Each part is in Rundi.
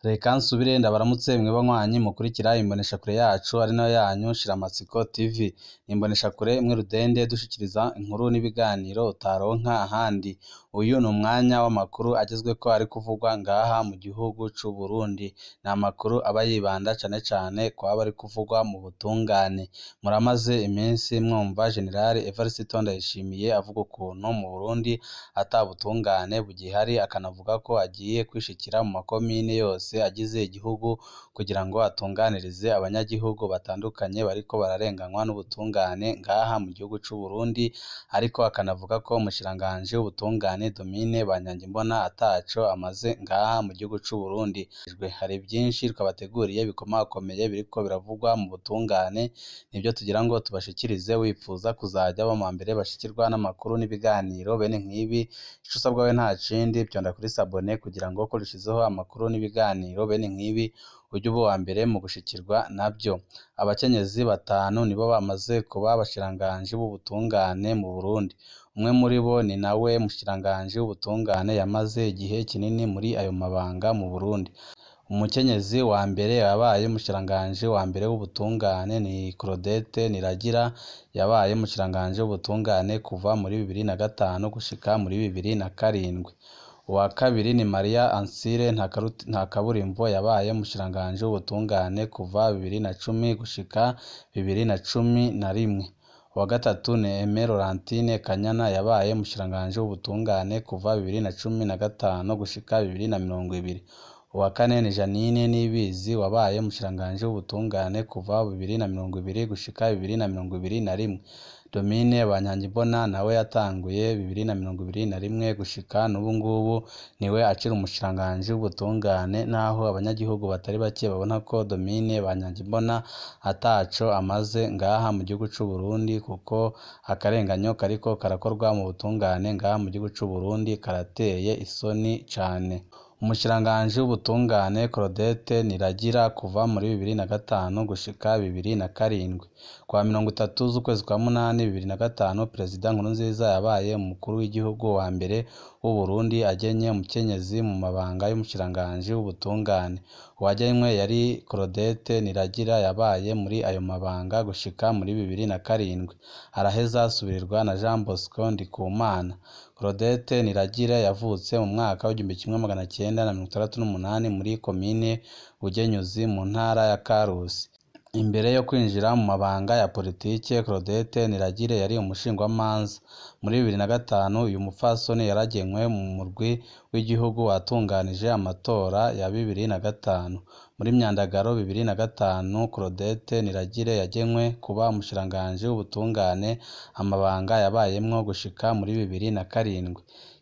Reka nsubire ndabaramutse mwe banywanyi mukurikira imboneshakure yacu ari nayo yanyu Shiramatsiko TV. Ni imboneshakure imwe rudende dushikiriza inkuru n'ibiganiro utaronka ahandi. Uyu ni umwanya w'amakuru agezweko ari kuvugwa ngaha mu gihugu c'u Burundi. Ni amakuru aba yibanda cane cane kwaba ari kuvugwa mu butungane. Muramaze iminsi mwumva General Evariste Ndayishimiye avuga ukuntu mu Burundi ata butungane bugihari, akanavuga ko agiye kwishikira mu makomine yose agize igihugu kugira ngo atunganirize abanyagihugu batandukanye bariko bararenganywa n'ubutungane ngaha mu gihugu c'u Burundi, ariko akanavuga ko umushikiranganji w'ubutungane Domine Banyankimbona ataco amaze ngaha mu gihugu c'u Burundi. Hari vyinshi twabateguriye bikomakomeye biriko biravugwa mu butungane, nivyo tugira ngo tubashikirize. Wipfuza kuzaja uba muwambere bashikirwa n'amakuru n'ibiganiro bene nk'ibi, ico usabwa we nta kindi vyonda kuri sabone kugira ngo ko dushizeho amakuru n'ibiganiro bene nk'ibi uje uba uwambere mu gushikirwa navyo. Abakenyezi batanu nibo bamaze kuba abashikiranganji b'ubutungane mu Burundi. Umwe muri bo ni nawe mushikiranganji w'ubutungane yamaze igihe kinini muri ayo mabanga mu Burundi. Umukenyezi wa mbere yabaye umushikiranganji wa mbere w'ubutungane ni Claudette Niragira, yabaye umushikiranganji w'ubutungane kuva muri 2005 gushika muri 2007. Uwa kabiri ni Maria Ansire Ntakaburimbo, yabaye umushikiranganji w'ubutungane kuva 2010 gushika 2011. Uwa gatatu ni Aimée Laurentine Kanyana, yabaye umushikiranganji w'ubutungane kuva 2015 gushika 2020. Uwa kane ni Jeannine Niyibizi, wabaye umushikiranganji w'ubutungane kuva 2020 gushika 2021. Domine Banyankimbona nawe yatanguye 2021 gushika n'ubu ngubu niwe akiri umushikiranganji w'ubutungane, naho abanyagihugu batari bake babona ko Domine Banyankimbona ataco amaze ngaha mu gihugu c'u Burundi, kuko akarenganyo kariko karakorwa mu butungane ngaha mu gihugu c'u Burundi karateye isoni cane. Umushikiranganji w'ubutungane Claudette Niragira kuva muri 2005 gushika 2007. Kuwa 30 z'ukwezi kwa munani 2005, Perezida Nkurunziza yabaye umukuru w'igihugu wa mbere w'Uburundi agenye umukenyezi mu mabanga y'umushikiranganji w'ubutungane. Uwagenywe yari Claudette Niragira, yabaye muri ayo mabanga gushika muri 2007. Araheza asubirirwa na Jean Bosco Ndikumana. Claudette Niragira yavutse mu mwaka w'1968 muri komine Bugenyuzi mu ntara ya Karusi. Imbere yo kwinjira mu mabanga ya politike, Claudette Niragire yari umushingwamanza. Muri 2005 uyu mupfasoni yaragenywe mu murwi w'igihugu watunganije amatora ya 2005. Muri Myandagaro 2005, Claudette Niragire yagenywe kuba umushikiranganji w'ubutungane, amabanga yabayemwo gushika muri 2007.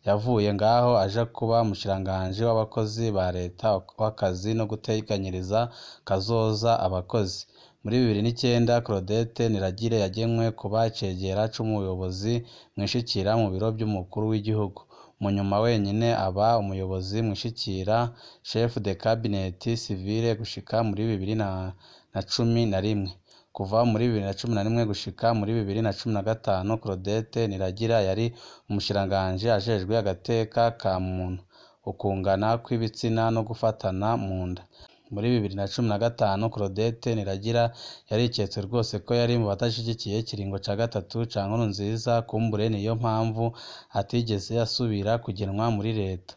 Yavuye ngaho aja kuba umushikiranganji w'abakozi ba leta w'akazi no gutegekanyiriza kazoza abakozi. Muri 2009, Claudette Niragire yagenywe kuba icegera c'umuyobozi mwishikira mu biro vy'umukuru w'igihugu. Mu nyuma wenyene aba umuyobozi mwishikira chef de cabinet civile gushika muri 2011. Kuva muri 2011 gushika muri 2015, Claudette Niragira yari umushikiranganji ajejwe agateka ka muntu, ukungana kw'ibitsina no gufatana mu nda. Muri 2015, Claudette Niragira yariketse rwose ko yari mu badashigikiye ikiringo ca gatatu ca Nkurunziza, kumbure niyo mpamvu atigeze asubira kugenwa muri leta.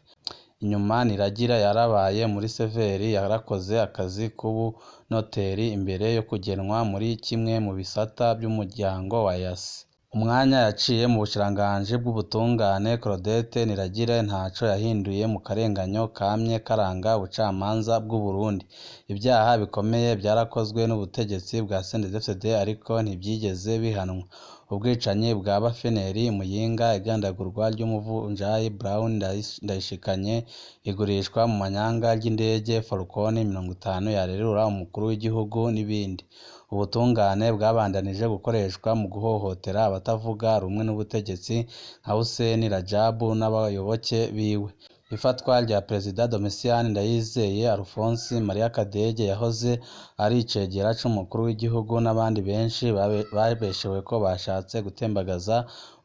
Inyuma Niragira yarabaye muri Severi, yarakoze akazi k'ubunoteri imbere yo kugenwa muri kimwe mu bisata vy'umuryango wa EAC. Umwanya yaciye mu bushikiranganji bw'ubutungane, Claudette Niragire ntaco yahinduye mu karenganyo kamye karanga ubucamanza bw'u Burundi. Ivyaha bikomeye vyarakozwe n'ubutegetsi bwa CNDD-FDD ariko ntivyigeze bihanwa. Ubwicanyi bwa Bafeneri Muyinga, igandagurwa ry'umuvunjayi Brown Ndayishikanye, igurishwa mu manyanga ry'indege Falcon 50 yarerura umukuru w'igihugu n'ibindi. Ubutungane bwabandanije gukoreshwa mu guhohotera abatavuga rumwe n'ubutegetsi nka Hussein Rajabu n'abayoboke biwe. Ifatwa rya Perezida Domitien Ndayizeye, Alphonse Maria Kadege yahoze ari icegera c'umukuru w'igihugu n'abandi benshi babeshewe ko bashatse gutembagaza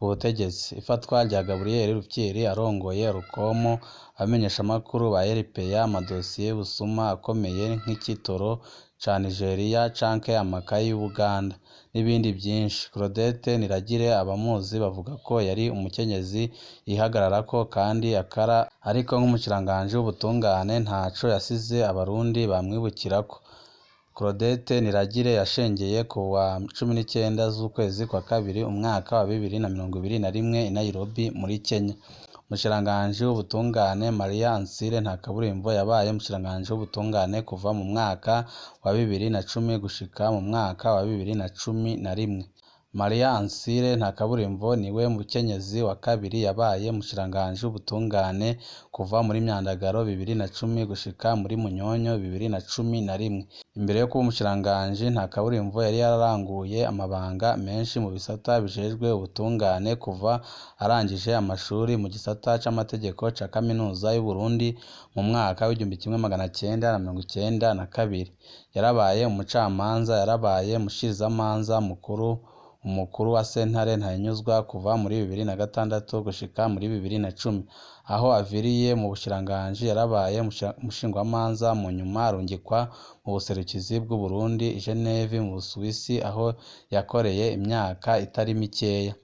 ubutegetsi. Ifatwa rya Gabriel Rufyiri arongoye Rukomo, abamenyeshamakuru ba RPA, amadosiye y'ubusuma akomeye nk'ikitoro ca Nigeria canke amakaye y'Ubuganda n'ibindi vyinshi. Claudette Niragire abamuzi bavuga ko yari umukenyezi yihagararako kandi akara, ariko nk'umushikiranganji w'ubutungane ntaco yasize abarundi bamwibukirako. Claudette Niragire yashengeye kuwa 19 z'ukwezi kwa kabiri umwaka wa 2021 i Nairobi muri Kenya. Umushikiranganji w'ubutungane Maria Ansire Ntakaburimbo yabaye umushikiranganji w'ubutungane kuva mu mwaka wa 2010 gushika mu mwaka wa 2011. Maria Ansire Ntakaburimbo niwe mukenyezi wa kabiri yabaye umushikiranganji w'ubutungane kuva muri Myandagaro 2010 gushika muri Munyonyo 2011. Imbere yo kuba umushikiranganji, Ntakaburimbo yari yararanguye amabanga menshi mu bisata bijejwe ubutungane kuva arangije amashuri mu gisata c'amategeko ca Kaminuza y'Uburundi mu mwaka w'1992. Yarabaye umucamanza, yarabaye umushikirizamanza mukuru, umukuru wa sentare ntahinyuzwa kuva muri 2006 gushika muri 2010. Aho aviriye mu bushikiranganji yarabaye umushingwamanza, mu nyuma arungikwa mu buserukizi bw'Uburundi i Geneve mu Busuwisi aho yakoreye imyaka itari mikeya.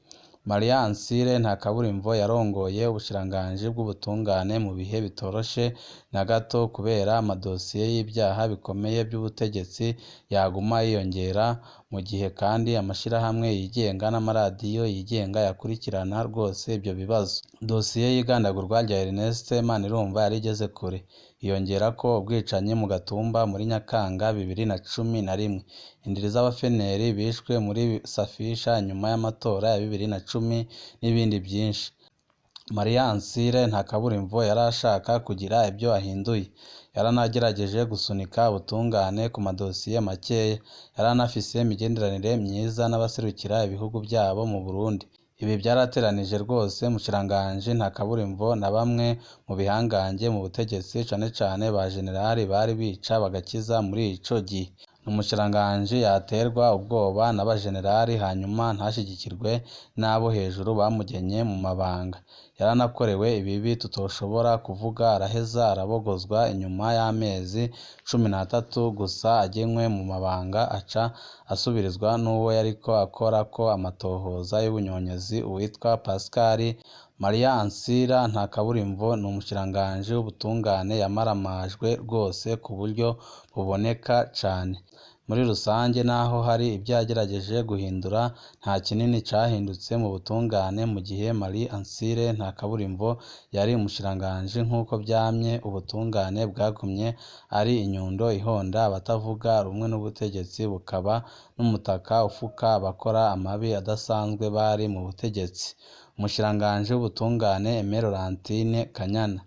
Maria Ansire Ntakaburimbo yarongoye ubushikiranganji bw'ubutungane mu bihe bitoroshe na gato kubera amadosiye y'ivyaha bikomeye vy'ubutegetsi yaguma yiyongera, mu gihe kandi amashirahamwe yigenga n'amaradiyo yigenga yakurikirana rwose ivyo bibazo. Dosiye y'igandagurwa rya Ernest Manirumva yari igeze kure, hiyongerako ubwicanyi mu Gatumba muri Nyakanga 2011, indiri z'abafeneri bishwe muri Safisha nyuma y'amatora ya 2010 n'ibindi vyinshi. Maria Ansire Ntakaburimbo yarashaka kugira ivyo ahinduye, yaranagerageje gusunika ubutungane ku madosiye makeya, yaranafise imigenderanire myiza n'abaserukira ibihugu vyabo mu Burundi. Ibi vyarateranije rwose umushikiranganji Ntakaburimbo na bamwe mu bihangange mu butegetsi, cane cane ba jenerali bari bica bagakiza muri ico gihe. Umushikiranganji yaterwa ubwoba n'abajenerali hanyuma ntashigikirwe n'abo hejuru bamugenye mu mabanga. Yaranakorewe ibibi tutoshobora kuvuga, araheza arabogozwa inyuma y'amezi 13 gusa agenywe mu mabanga, aca asubirizwa n'uwo yariko akorako amatohoza y'ubunyonyezi uwitwa Pascal. Maria Ansira Ntakaburimbo ni umushikiranganji w'ubutungane yamaramajwe rwose ku buryo buboneka cane. Muri rusange naho hari ivyo yagerageje guhindura, nta kinini cahindutse mu butungane mu gihe Marie Ansire Ntakaburimbo yari umushikiranganji. Nk'uko vyamye, ubutungane bwagumye ari inyundo ihonda abatavuga rumwe n'ubutegetsi, bukaba n'umutaka ufuka abakora amabi adasanzwe bari mu butegetsi. Umushikiranganji w'ubutungane Aimée Laurentine Kanyana.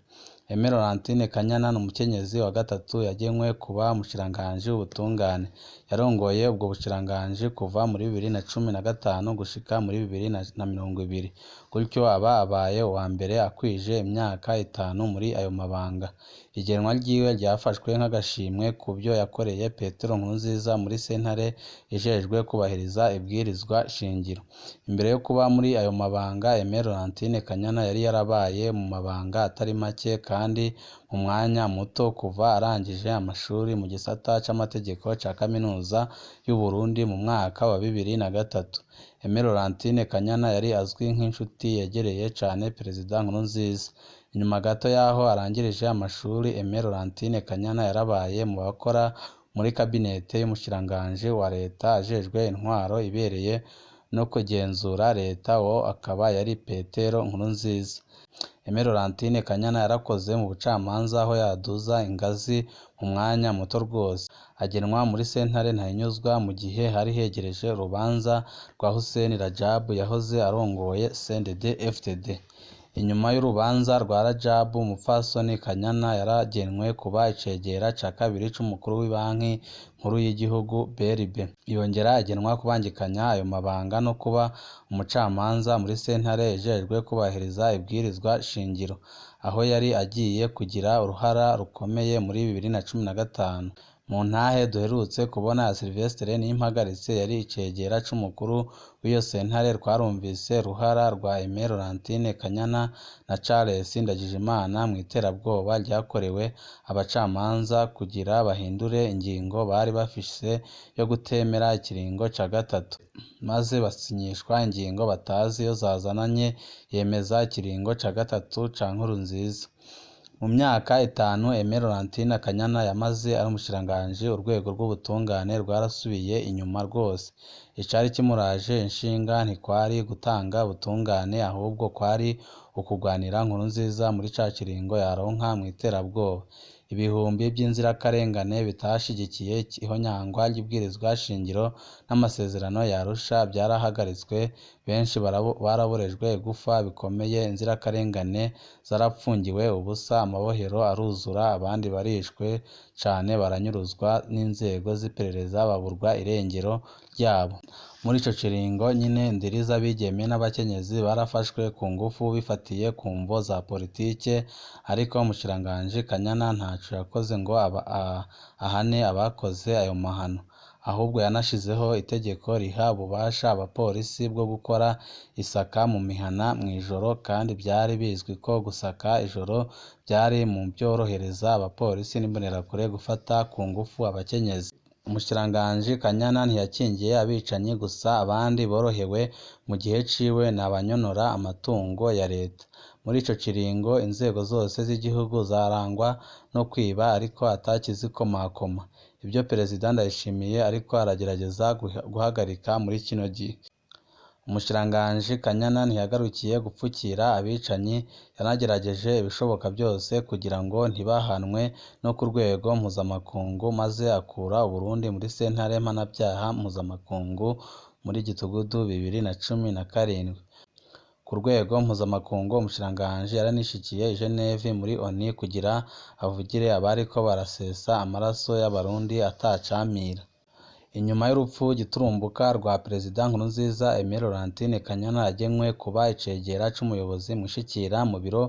Aimée Laurentine Kanyana ni umukenyezi wa gatatu yagenywe kuba umushikiranganji w'ubutungane. Yarongoye ubwo bushikiranganji kuva muri 2015 gushika muri 2020, gutyo aba abaye uwa mbere akwije imyaka 5 muri ayo mabanga. Igenwa ryiwe ryafashwe nk'agashimwe ku vyo yakoreye Petero Nkurunziza muri sentare ijejwe kubahiriza ibwirizwa shingiro. Imbere yo kuba muri ayo mabanga, Aimée Laurentine Kanyana yari yarabaye mu mabanga atari make kandi mu mwanya muto kuva arangije amashuri mu gisata c'amategeko ca Kaminuza y'Uburundi mu mwaka wa 2003. Aimée Laurentine Kanyana yari azwi nk'inshuti yegereye cane Perezida Nkurunziza. Inyuma gato y'aho arangirije amashuri, Aimée Laurentine Kanyana yarabaye mu bakora muri kabinete y'umushikiranganji wa leta ajejwe intwaro ibereye no kugenzura leta, uwo akaba yari Petero Nkurunziza. Aimée Laurentine Kanyana yarakoze mu bucamanza aho yaduza ingazi mu mwanya muto rwose, agenwa muri sentare ntahinyuzwa mu gihe hari hegereje urubanza rwa Hussein Rajab yahoze arongoye CNDD-FDD. Inyuma y'urubanza rwa Rajabu, umupfasoni Kanyana yaragenwe kuba icegera ca kabiri c'umukuru w'ibanki nkuru y'igihugu BRB. Yongera agenwa kubangikanya ayo mabanga no kuba umucamanza muri sentare ijejwe kubahiriza ibwirizwa shingiro, aho yari agiye kugira uruhara rukomeye muri 2015. Mu ntahe duherutse kubona ya Sylvestre Niyimpagaritse yari icegera c'umukuru w'iyo sentare, twarumvise uruhara rwa Aimé Laurentine Kanyana na Charles Ndagijimana mw'iterabwoba ryakorewe abacamanza kugira bahindure ingingo bari bafise yo gutemera ikiringo ca gatatu, maze basinyishwa ingingo batazi iyo zazananye yemeza ikiringo ca gatatu ca Nkurunziza. Mu myaka itanu Aimé Laurentine Kanyana yamaze ari umushikiranganji, urwego rw'ubutungane rwarasubiye inyuma rwose. Icari kimuraje inshinga ntikwari gutanga ubutungane, ahubwo kwari ukugwanira Nkurunziza muri ca kiringo yaronka mw'iterabwoba. Ibihumbi vy'inzirakarengane bitashigikiye ihonyangwa ry'ibwirizwa shingiro n'amasezerano ya Arusha vyarahagaritswe, benshi baraborejwe igufa bikomeye, inzirakarengane zarapfungiwe ubusa, amabohero aruzura, abandi barishwe cane baranyuruzwa n'inzego z'iperereza baburwa irengero ryabo. Muri ico kiringo nyene ndiri z'abigeme n'abakenyezi barafashwe ku ngufu bifatiye ku mvo za politike, ariko umushikiranganji Kanyana ntaco yakoze ngo ahane abakoze ayo mahano. Ahubwo yanashizeho itegeko riha ububasha abapolisi bwo gukora isaka mu mihana mw'ijoro, kandi vyari bizwi ko gusaka ijoro vyari mu vyorohereza abapolisi n'imbonerakure gufata ku ngufu abakenyezi. Umushikiranganji Kanyana ntiyakingiye abicanyi gusa, abandi borohewe mu gihe ciwe n'abanyonora amatungo ya leta. Muri ico kiringo inzego zose z'igihugu zarangwa no kwiba ariko atakizikomakoma. Ivyo Perezida Ndayishimiye ariko aragerageza guhagarika muri kino gihe. Umushikiranganji Kanyana ntiyagarukiye gupfukira abicanyi, yanagerageje ibishoboka vyose kugira ngo ntibahanwe no ku rwego mpuzamakungu, maze akura Uburundi muri sentare mpanavyaha mpuzamakungu muri Gitugutu 2017. Ku rwego mpuzamakungu, umushikiranganji yaranishikiye i Geneve muri ONU kugira avugire abariko barasesa amaraso y'abarundi atacamira. Inyuma y'urupfu giturumbuka rwa Perezida Nkurunziza, Aimé Laurentine Kanyana yagenwe kuba icegera c'umuyobozi mwishikira mu biro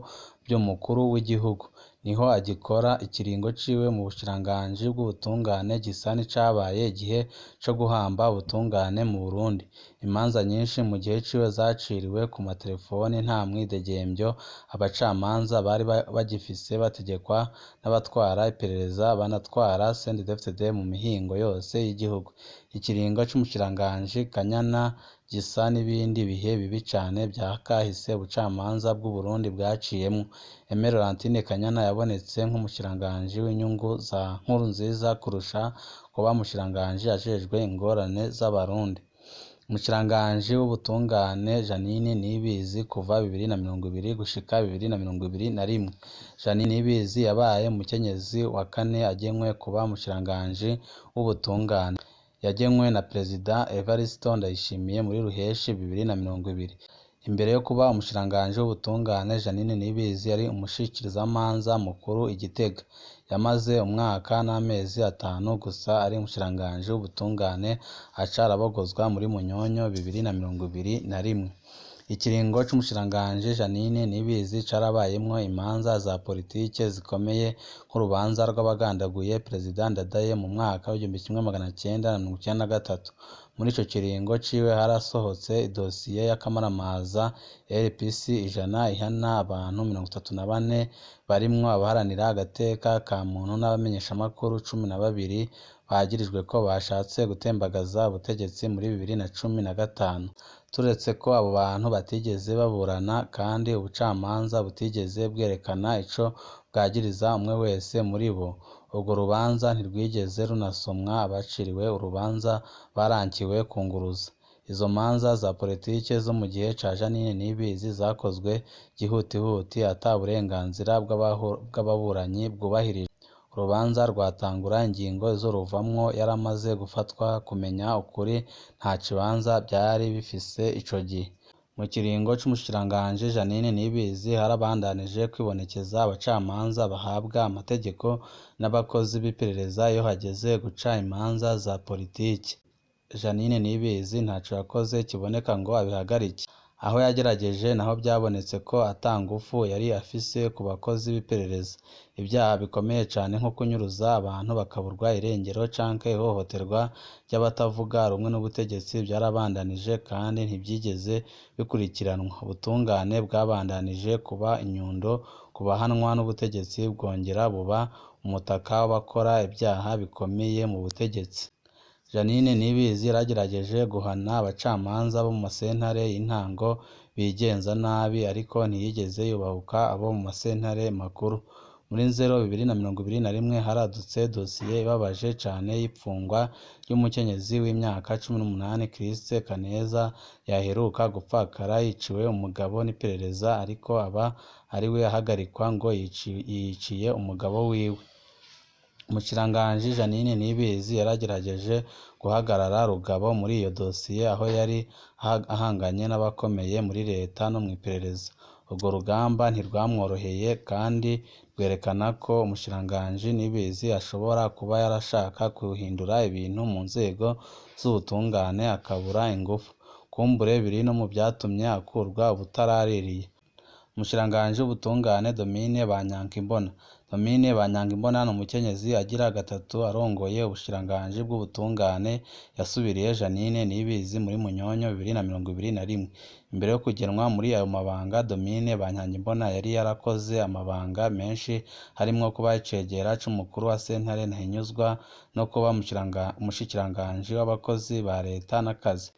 vy'umukuru w'igihugu. Niho agikora ikiringo ciwe mu bushikiranganji bw'ubutungane gisa n'icabaye igihe co guhamba ubutungane mu Burundi. Imanza nyinshi mu gihe ciwe zaciriwe ku materefoni nta mwidegemvyo abacamanza bari bagifise, bategekwa n'abatwara iperereza banatwara CNDD-FDD mu mihingo yose y'igihugu. Ikiringo c'umushikiranganji Kanyana gisa n'ibindi bihe bibi cane vya kahise ubucamanza bw'Uburundi bwaciyemwo. Aimé Laurentine Kanyana yabonetse nk'umushikiranganji w'inyungu za Nkurunziza kurusha kuba umushikiranganji ajejwe ingorane z'abarundi. Umushikiranganji w'ubutungane Jeanine Niyibizi kuva 2020 gushika 2021. Jeanine Niyibizi yabaye umukenyezi wa kane agenwe kuba umushikiranganji w'ubutungane. Yagenwe na Perezida Evariste Ndayishimiye muri Ruheshi 2020. Imbere yo kuba umushikiranganji w'ubutungane, Jeanine Niyibizi yari umushikirizamanza mukuru i Gitega. Yamaze umwaka n'amezi atanu gusa ari umushikiranganji w'ubutungane, aca arabogozwa muri Munyonyo 2021. Ikiringo c'umushikiranganji Jeanine Niyibizi carabayemwo imanza za politike zikomeye nk'urubanza rw'abagandaguye Perezida Ndadaye mu mwaka w'1993. Muri ico kiringo ciwe harasohotse idosiye y'akamaramaza RPC 100 ihana abantu 34 barimwo abaharanira agateka ka muntu n'abamenyeshamakuru 12 bagirijwe ko bashatse gutembagaza ubutegetsi muri 2015. Turetse ko abo bantu batigeze baburana kandi ubucamanza butigeze bwerekana ico bwagiriza umwe wese muri bo, urwo rubanza ntirwigeze runasomwa, abaciriwe urubanza barankiwe kunguruza. Izo manza za politike zo mu gihe ca Jeanine Niyibizi zakozwe gihutihuti ata burenganzira bw'ababuranyi bwubahirijwe. Urubanza rwatangura ingingo izoruvamwo yaramaze gufatwa, kumenya ukuri nta kibanza vyari bifise ico gihe. Mu kiringo c'umushikiranganji Jeanine Niyibizi harabandanije kwibonekeza abacamanza bahabwa amategeko n'abakozi b'iperereza iyo hageze guca imanza za politiki. Jeanine Niyibizi ntaco yakoze kiboneka ngo abihagarike. Aho yagerageje naho vyabonetse ko ata ngufu yari afise ku bakozi b'iperereza. Ivyaha bikomeye cane nko kunyuruza abantu bakaburwa irengero canke ihohoterwa ry'abatavuga rumwe n'ubutegetsi vyarabandanije kandi ntivyigeze bikurikiranwa. Ubutungane bwabandanije kuba inyundo ku bahanwa n'ubutegetsi bwongera buba umutaka w'abakora ivyaha bikomeye mu butegetsi. Jeanine Niyibizi yaragerageje guhana abacamanza bo mu masentare y'intango bigenza nabi ariko ntiyigeze yubahuka abo mu masentare makuru. Muri Nzero 2021 haradutse dosiye ibabaje cane y'ipfungwa ry'umukenyezi w'imyaka 18 Christ Kaneza yaheruka gupfakara yiciwe umugabo n'iperereza ariko aba ariwe ahagarikwa ngo yiciye umugabo wiwe. Umushikiranganji Jeanine Niyibizi yaragerageje guhagarara rugabo muri iyo dosiye aho yari ahanganye n'abakomeye muri leta no mw'iperereza. Urwo rugamba ntirwamworoheye kandi rwerekana ko umushikiranganji Niyibizi ashobora kuba yarashaka guhindura ibintu mu nzego z'ubutungane akabura ingufu. Kumbure biri no mu vyatumye akurwa ubutaraririye. Umushikiranganji w'ubutungane Domine Banyankimbona. Domine Banyankimbona ni umukenyezi agira gatatu arongoye ubushikiranganji bw'ubutungane, yasubiriye Jeanine Niyibizi muri Munyonyo 2021. Imbere yo kugenwa muri ayo mabanga, Domine Banyankimbona yari yarakoze amabanga menshi harimwo kuba icegera c'umukuru wa sentare Ntahinyuzwa no kuba umushikiranganji w'abakozi ba leta n'akazi.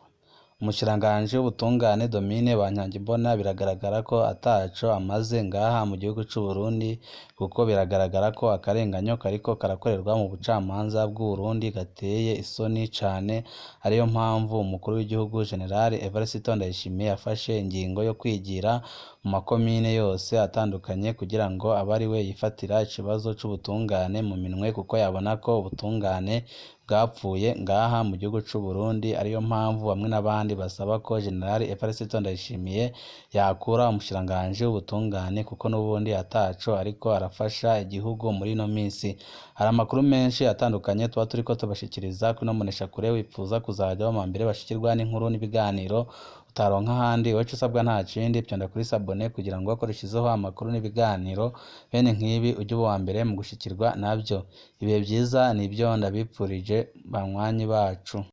Umushikiranganji w'ubutungane Domine Banyankimbona biragaragara ko ataco amaze ngaha mu gihugu c'Uburundi kuko biragaragara ko akarenganyo kariko karakorerwa mu bucamanza bw'Uburundi gateye isoni cane, ariyo mpamvu umukuru w'igihugu General Evariste Ndayishimiye yafashe ingingo yo kwigira mu makomine yose atandukanye kugira ngo abe ariwe yifatira ikibazo c'ubutungane mu minwe kuko yabona ko ubutungane bwapfuye ngaha mu gihugu c'Uburundi, ariyo mpamvu bamwe n'abandi basaba ko General Evariste Ndayishimiye yakura umushikiranganji w'ubutungane kuko n'ubundi ataco ariko arafasha igihugu muri ino minsi. Hari amakuru menshi atandukanye tuba turiko tubashikiriza kuri ino mboneshakure, wipfuza kuzaja uba mbere bashikirwa n'inkuru n'ibiganiro utaronka ahandi, iwacu usabwa nta kindi vyonda kuri sabone kugira ngo akoreshezeho amakuru n'ibiganiro bene nk'ibi ujye uba uwa mbere mu gushikirwa navyo. Ibihe vyiza nivyo ndabipfurije banywanyi bacu.